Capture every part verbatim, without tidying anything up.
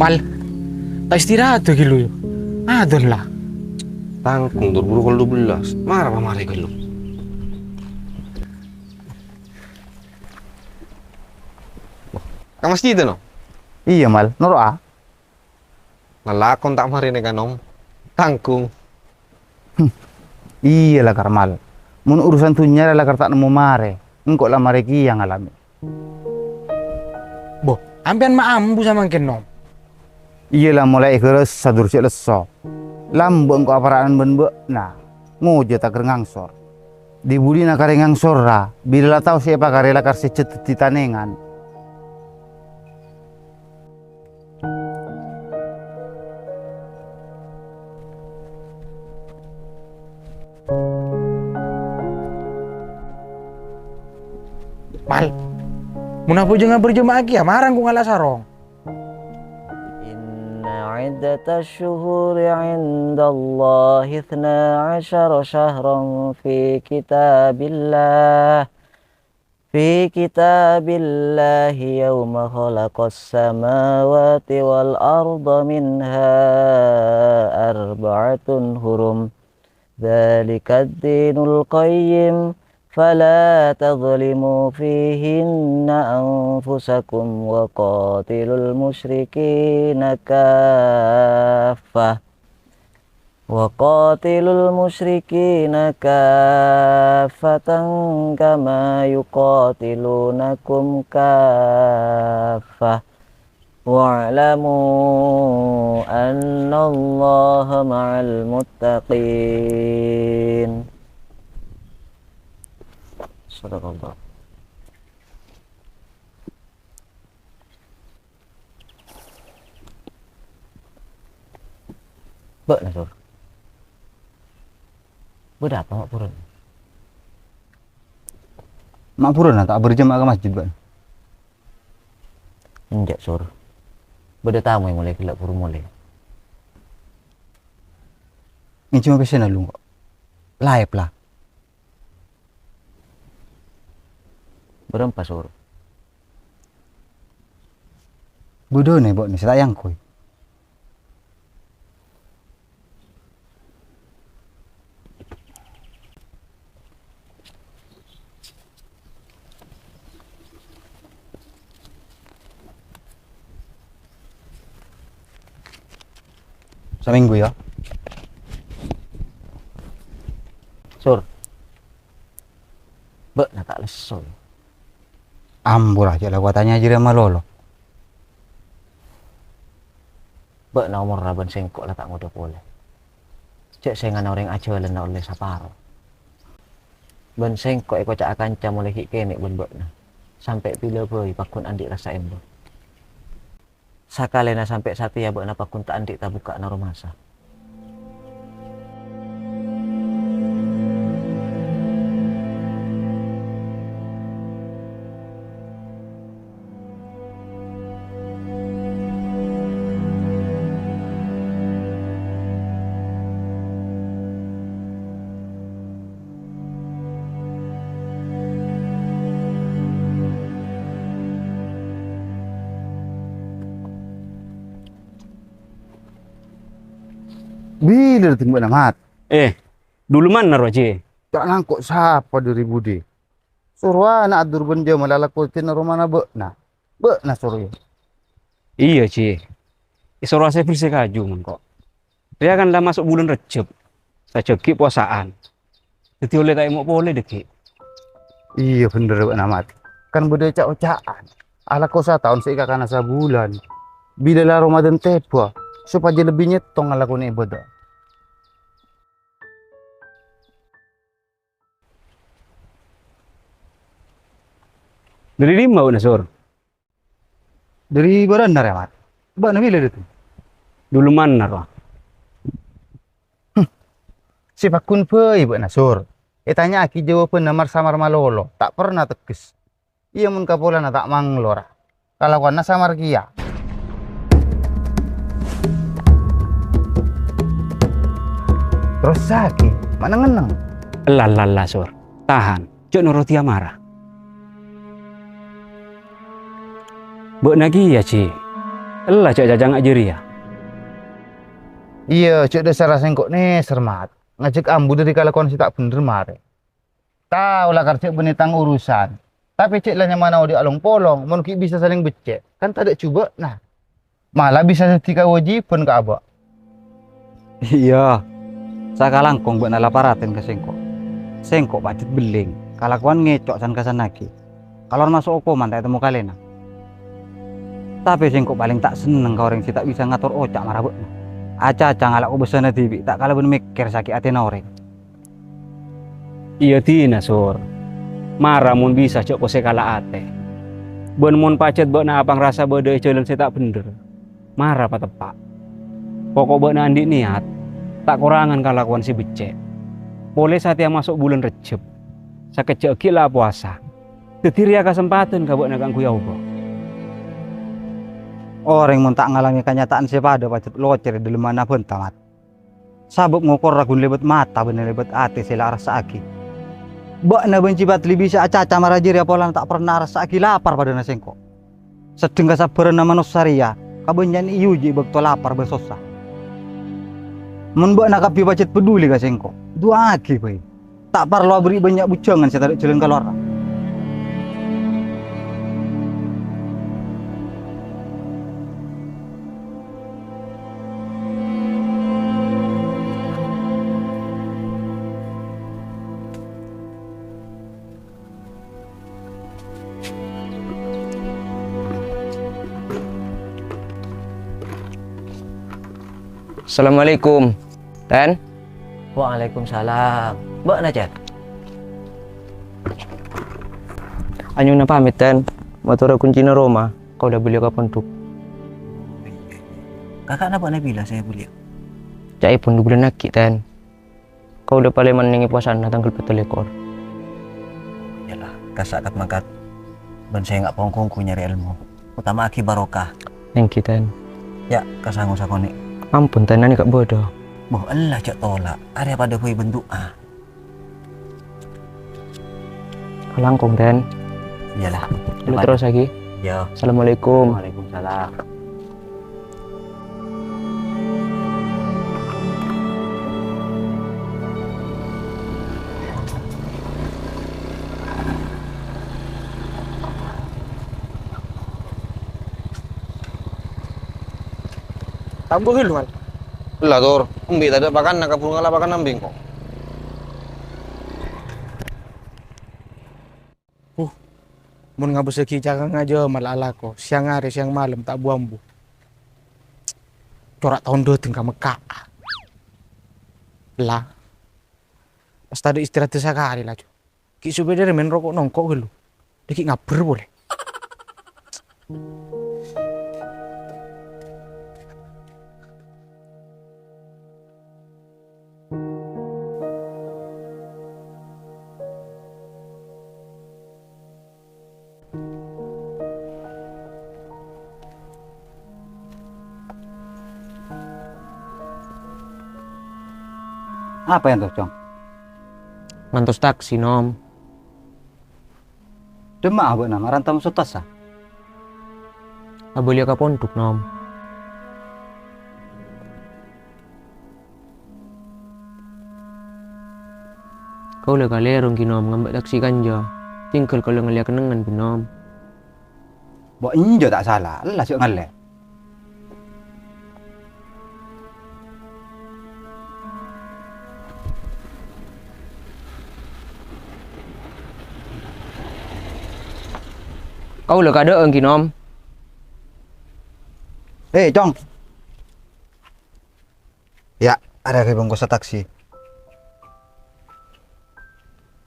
Mal, ta' istirahat ghâllu, yâ. Adân, la. Tangkung, Dur, buru kol dua belas. Mara pamarè ghâllu. Ka masjid, no? Iyâ, Mal. Noro'a. Ngalakon ta' marèna ka Nom. Tangkung. Hmm. Iyâ, la, Kar Mal. Mon urusan dhunnya la, la Kar ta' nemmo marè. Engko' la marè kèya ngalamè. Bo, ampèyan ma' ambu samangkèn, Nom? Iyâ, la, molaè ghârâssa, Dur, cè' lesso. Lambâ' engko' apara'an bân bâ'na. Ngojâ ta' ghâr ngangsor. Dhi-budhina karè ngangsorra, bilâ la tao sè èpakarè la Kar sè jhât dhâddhi tanèngan. Mal, mon abhâjâng aberjema'ah kèya, mara engko' ngala' sarong. Inna iddatash shuhuri indallahi ithna asyara syahran fi kitabillah. Fi kitabillahi yawma khalaqas samawati wal arda minha arba'atun hurum. Dzalikad dinul qayyim, fala tadzlimu fihinna anfusakum wa qatilul musyrikina kaffah. Wa qatilul musyrikina kaffatan kama yuqatilunakum kaffah. Wa'lamu annallaha ma'al muttaqin. Sadaqallah. Bâ'na, Sur. Bâdâ apa, Ma'buron? Ma'buron ta' aberjema'ah ka masjid, bâ'na? Enjâ', Sur. Bâdâ tamoy molè ghellâ' buru molè. Ngènjhâma pèssèna lu, engko'. Laèp, la. Bârâmpa, Sur? Bâdâna bâ'na sè ta' èangkoy. Samènggu, yâ. Sur. Bâ'na ta' lesso, yâ. Ambu la, jhâ' la kowatanya jârèya malolo. Bâ'na omorra bân sèngko' la ta' ngodâ polè. Jhâ' sèngana orèng ajhâlânna ollè saparo. Bân sèngko' èkoca'a kanca molè ghi' kènè' bân bâ'na. Sampè' bilâ bhâi pagghun andi' rassa emba. Sakalèna sampè' satèya bâ'na pagghun ta' andi' tabukka'na romasa. Bilâ dâteng bâ'na, Mat? Eh, dulumana rowa, Ji? Ta' nangko' sapa dâri budi. Soro ana' Dur bân Jamal alako è tenna romana bâ'na. Bâ'na soro, yâ? Iyâ, Ji. Èsoro asèbâr sè kaju, mangko. Rèya kan la maso' bulân Rejjeb. Sajhâghi' powasa'an. Dhâddhi ollè ta' èmo' polè dhâggi'. Iyâ, bhender bâ'na, Mat. Kan bâdâ ca'-oca'an. Alako sataon sè èkakana sabulân. Bilâ la Ramadan tèbâ, sopajâ lebbi nyèttong ngalakonè ibâdâ. Dâri dimma bâ'na, Sur? Dâri bârâ'na rèya, Mat. Bâ'na bilâ dâteng? Dulumana rowa. Hmm. Sè pagghun bhâi bâ'na, Sur. Ètanya'aghi jâwâbhânna mar-samar malolo, ta' perna tegghâs. Iyâ, mon kapolana ta' manglor, kalakowanna samar kèya. Terrossaghi, ma' neng-enneng. Ella, ella, ella, Sur. Tahan. Jhâ' norodhi amarah. Bâ'na kèya, Ji. Ella jhâ' cacanga' jârèya. Iyâ, jhâ' dhâsarra sèngko' nèser, Mat. Ngajhâk ambu dhâri kalakowan sè ta' bhendher marè. Tao la karjhâ' bânnè tang urusan. Tapè jhâ' la nyamana odi' along-polong, mon ghi' bisa salèng beccè', kan tadâ' jhubâ'na. Mala bisa dhâddhi kawâjibhân ka abâ'. Iyâ, sakalangkong bâ'na la paratèn ka sèngko'. Sèngko' pajhât bellèng, kalakowan ngèco' san-kassannaghi. Kalowar maso' okoman ta' ètemmo kalèna. Tapè sèngko' palèng ta' senneng ka orèng sè ta' bisa ngator oca' mara bâ'na. Acaca ngala' kobâsana dhibi' ta' kalabân mèkkèr sakè' atèna orèng. Iyâ dina, Sur. Mara mon bisa jhâ' kosè kala atè. Bân mon pajhât bâ'na apangrasa bâdâ è jhâlân sè ta' bhendher, mara pateppa'. Poko' bâ'na andi' niyat, ta' korangan kalakowan sè beccè'. Polè satèya maso' bulân Rejjhep. Sakejjhâ' ghi' la apowasa. Dhâddhi rèya kasempadhân ka bâ'na kaangghuy aobâ. Orèng mon ta' ngalangè kanyata'an sè padâ pajhât locèr è dhâlemmanna bhânta, Mat. Sabâb ngokorra ghun lèbât mata bân lèbât atè sè la arassa'aghi. Bâ'na bân Ji Padli bisa acaca mara jârèya polana ta' perna arassa'aghi lapar padâna sèngko'. Seddheng kasabbhârânna manossa rèya kabânnya'an èoji è bâkto lapar bân sossa. Mon bâ'na kabbhi pajhât paduli ka sèngko', du'aaghi bhâi. Ta' parlo aberri' bânnya' bujângan sè tadâ' jhâlân kalowarra. Assalamualaikum, Ten. Waalaikumsalam. Bâ'na, Cèt? Anyona pamit, Ten. Matora kuncina roma, kaulâ bâliya ka pondhuk. Kaka'na bâ'na bilâ sè bâliya? Ca'èpon dubulân aghi', Ten. Kaulâ palèman nèngè powasana tangghâl pètto lèkor. Iyâlah, kassa' kat-mangkat. Bân sènga' pongkongku nyarè èlmo. Otama'aghi barokah. Èngghi, Ten. Yâ', kasango sakonè'. Ampon, Ten, anèka bâdâ. Boh, ella jhâ' tola'. Arèya padâ bhâi bân du'a. Kalangkong, Ten. Iyâlah. Lu terros lagi. Iyâ. Assalamualaikum. Waalaikumsalam. Tambah lu, Mal. Ella, Tor. Embi' tadâ' pakanna kabhuru ngala' pakanna embi' engko'. Uh, mon ngabâssaghi cakanga Jamal alako, sèyang arè, sèyang malem ta' bu-ambu. Cora' taon dâteng ka Mekka. La, pas tadâ' istirahatta sakalè laju. Ghi' Supèdèrra mèn roko' nongko' ghâllu. Dâgghi' ngabbher polè. Apa ènto, Cong? Ngantos taksi, Nom. Dâmma'a bâ'na maranta maksod tassa? Abâliyâ ka pondhuk, Nom. Kaulâ kalèro, èngghi, Nom, ngambâ' taksi kanja. Tinggal kaulâ ngallèya kennengngan, bi', Nom. Bo' enjâ' ta' sala, ella sè ngallè. Kaulâ kadâ'â, èngghi, Nom. Eh, Cong. Yâ', arèya ghi' bungkossa taksi.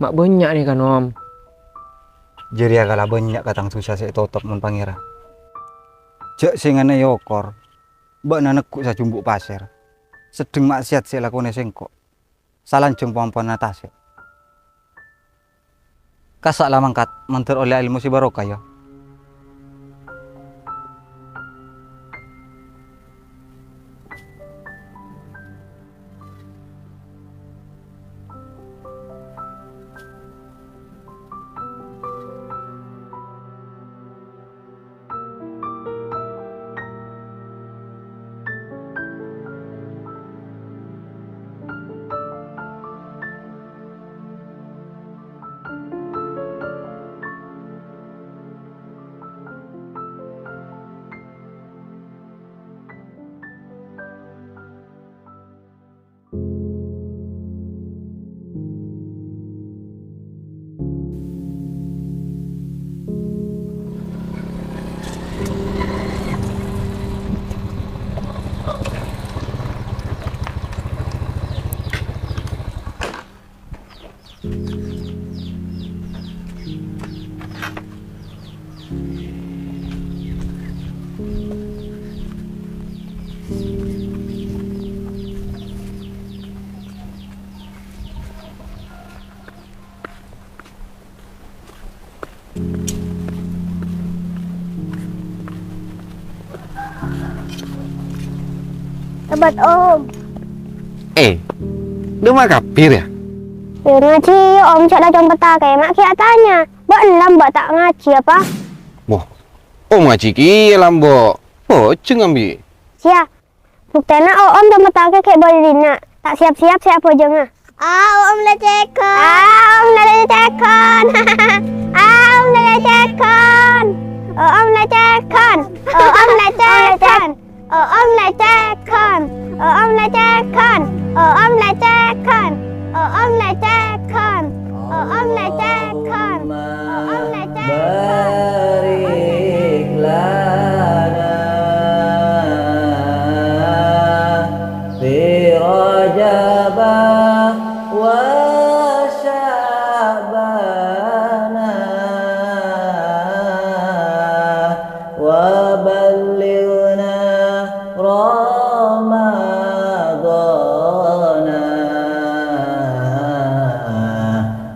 Ma' bânnya' nèka, Nom. Jârèya kala bânnya' ka tang sossa sè ètotop mon Pangèran. Jhâ' sèngana èokor, bâ'na neggu' sajumbu' pasèr. Seddheng ma'siyat sè èlakonè sèngko'. Salanjhâng pon-ponan tasè'. Kassa' la mangkat, mandhâr ollè èlmo sè barokah, yâ. Lebat, Om. Eh, dâ' emma kabbhi rèya? Yâ, ngajhi, Om, jhâ' la compettaghi, ma' ghi' atanya. Bâ'na lambâ' ta' ngajhi apa? Wah, Om ngajhi kèya lambâ'. Bhâjheng ambi'. Siya. Buktèna O'om compettaghi ghi' bâdâ è dinna'. Ta' siyap-siyap sè abhâjângnga. A, O'om lècèghân. A, O'om lècèghân. A, O'om lècèghân. O'om lècèghân. O'om lècèghân. O'om lècèghân. O'om lècèghân. O'om lècèghân. O'om lècèghân. O'om lècèghân. O'om lècèghân. Barik lana fi Rajaba wa Sya'bana wa ballighna Ramadana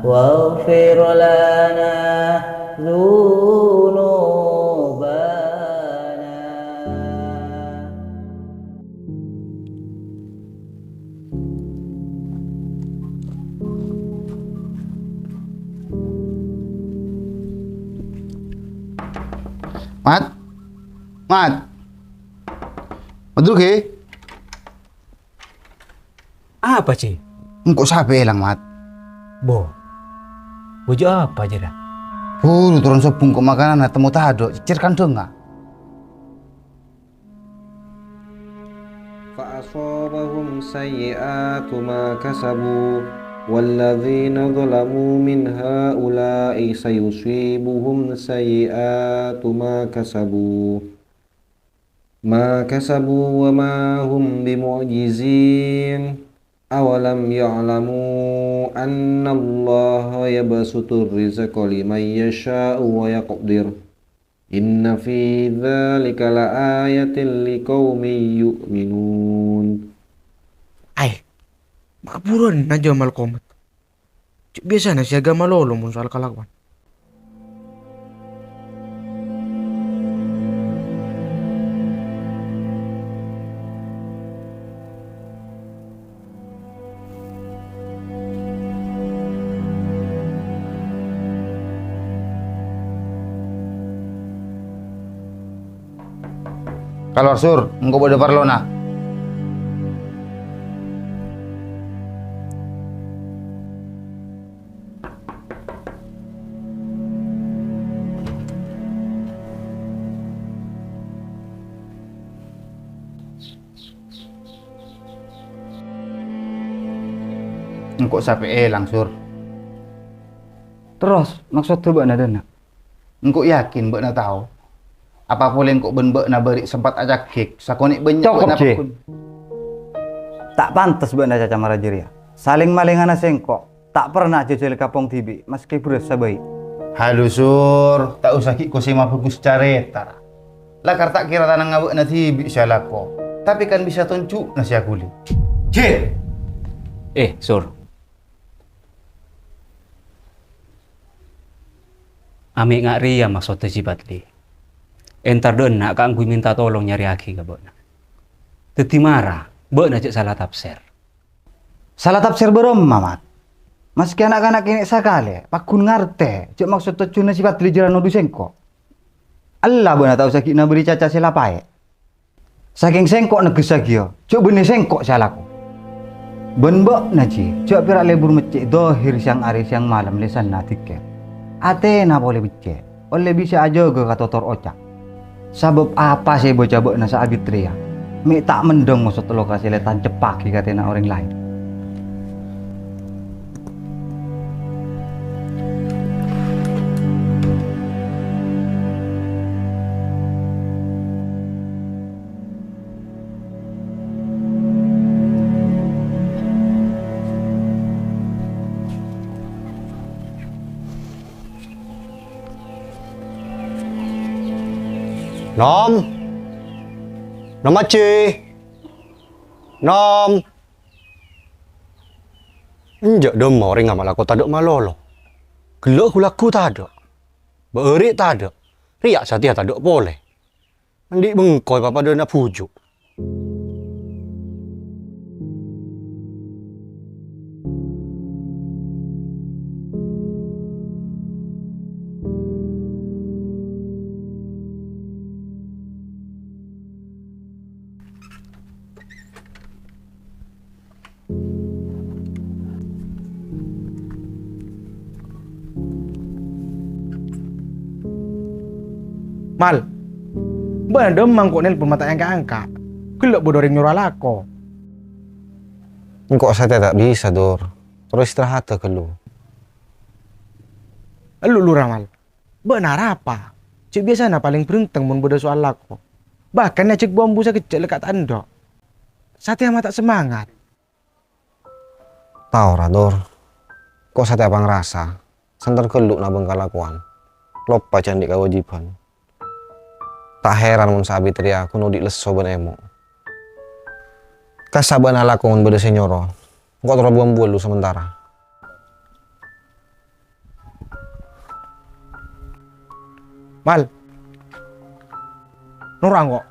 waghfir lana dzunubana. Mat? Mat? Mat, Rugi? Apa, Ji? Engko' sapè èlang, Mat. Bo. Bâjhu apa, Ji, ra? Buru toron sobbhu engko' makananna temmo tadâ', cècèr kandhângnga. Fa asabahum sayyi'atu ma kasabu, walladzina zalamu min haula'i sayusibuhum sayyi'atu ma kasabu. Ma kasabu wa ma hum bimu'jizin. Awalam ya'lamu annallaha yabsutur rizqa liman yasha'u wa yaqdir. Inna fi dzalika laayatil liqaumin yu'minun. Aè, makaburuwân najâ malkomat. Jhâ' biyasana sè aghâma lolo mon soal kalakowan. Kalowar, Sur, engko' bâdâ parlona. Engko' sapè èlang, Sur. Terros, maksodda bâ'na dâ' enna'? Engko' yakin bâ'na tao. Apa polè engko' bân bâ'na bâri' sempat acakik, sakonè' bânnya' Cokop, bâ'na Ji. Paggun. Ta' pantes bâ'na caca mara jârèya. Salèng-malèngana sèngko', ta' perna ajhâjhâlè kampong dhibi', maskè bherrâs sabâi'. Halo, Sur, ta' osa ghi' kosè mabhâghus carèta. Lakar ta' kèra tanangnga bâ'na dhibi' sè alako, tapè kan bisa tonjhu'na sè aghuli. Jin! Eh, Sur. Amè' nga' rèya maksodda Ji Padli. Entar dâ' enna' kaangghuy mènta tolong nyarèyaghi ka bâ'na. Dhâddhi mara, bâ'na jhâ' sala tafsir. Sala tafsir bârâmma, Mat? Maskè na'-kana' kènè' sakalè, pagghun ngartè jhâ' maksod tojjhuna Ji Padli jhârân nodhu sèngko'. Ella bâ'na tao saghi'na bâri' caca sè la paè'. Sakèng sèngko' negghessaghi, jhâ' bânnè sèngko' sè alako. Bân bâ'na, Ji, jhâ' pèra' lebur meccè' dhâhir sèyang arè sèyang malem lèsanna dhikir. Atèna polè beccè', ollè bisa ajâgâ ka totor oca'. Sabâb apa sè èbâca bâ'na saabit rèya, mè' ta' mendhâng maksod loka sè la ètanceppaghi ka atèna orèng laèn. Nom! Nom, Ajji! Nom! Enjâ' dâmma orèngnga ma' lako tadâ' malolo. Ghellâ' ghu-lagghu tadâ'. Bâ'âri' tadâ'. Rèya satèya tadâ' polè. Andi' bengko èpapadâna bhuju'. Mal, bâ'na dâmma engko' nelpon ma' ta' èangka'-angka'? Ghellâ' bâdâ orèng nyoro alako. Engko' satèya ta' bisa, Dur. Terro istirahadhâ ghâllu. Ellu, Lurah, Mal. Bâ'na arapa? Cè' biyasana palèng bhârenteng mon bâdâ soal lako. Bahkan èajhâk bu-ambu sakejjhâ' lèkka' ta' endâ'. Satèya ma' ta' semangat. Tao, ra, Dur. Ko' satèya pangrasa, santer ghâllu nabâng kalakowan. Loppa jhâ' andi' kawâjibhân. Ta' hèran mon saabit rèya ghun odi' lesso bân èmo'. Kassa' bâ'na alako mon bâdâ sè nyoro. Engko' terro bu-ambu ghâllu samentara. Mal. Noro' engko'.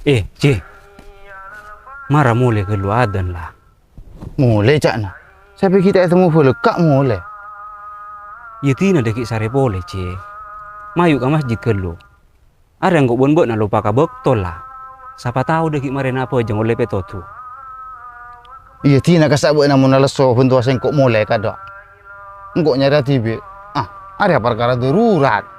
Eh, Ji. Mara molè ghâllu, adân la. Molè, ca'na. Sapè ghi' ta' ètemmo bhâlâkka' molè. Iyâ dinah dâggi' sarè polè, Ji. Mayu' ka masjid ghâllu. Arèya engko' bân bâ'na loppa ka bâkto, la. Sapa tao dâggi' marèna abhâjâng ollè pètodhu. Iyâ, dinah kassa' bâ'na mon nalesso bhântowa sèngko' molè, kadhâ'. Engko' nyarè dhibi'. Ah, arèya parkara darurat.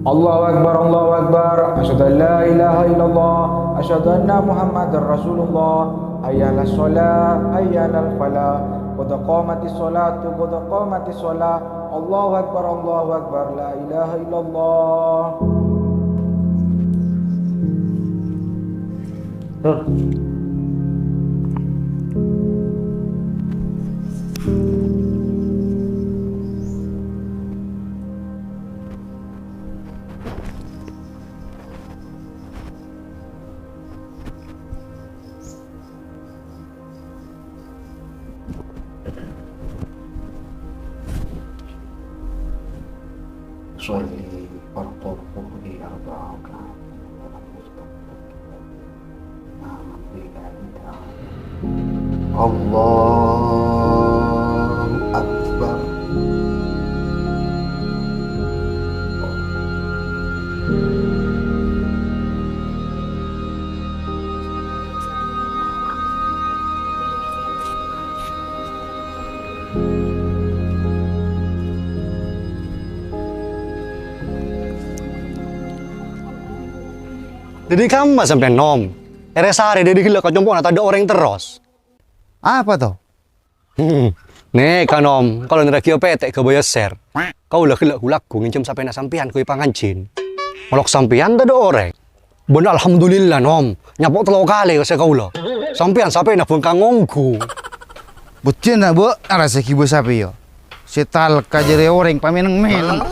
Allahu Akbar, Allahu Akbar. Asyhadu an la ilaha illallah. Asyhadu anna Muhammadar Rasulullah. Hayya 'alas shalah, hayya 'alal falah. Qad qamatis sholatu, qad qamatis sholah. Allahu Akbar, Allahu Akbar, la ilaha illallah. Tur. Sholli fardhu dhuhri arba'a raka'at. Allahu Akbar. Dhâddhi kamma sampèyan, Nom? Èrè-sarè dhâddhi ghellâ' ka compo'na tadâ' orèng terros. Apa to? Nèka, Nom, kaulâ nèrraghi pètè' ghâbâyâ ser. Kaulâ ghellâ' ghu-lagghu ngènjhâm sapèna sampèyan ghi' panganjin. Ngolok sampèyan tadâ' orèng. Bân alhamdulillah, Nom, nyapo' tello kalè ka sè kaulâ. Sampèyan sapèna bhângkang ongghu. Bhâjjhâna, Bu, arassa ghibâ sapè, yâ. Sè talka jârèya orèng pamèneng-mèneng.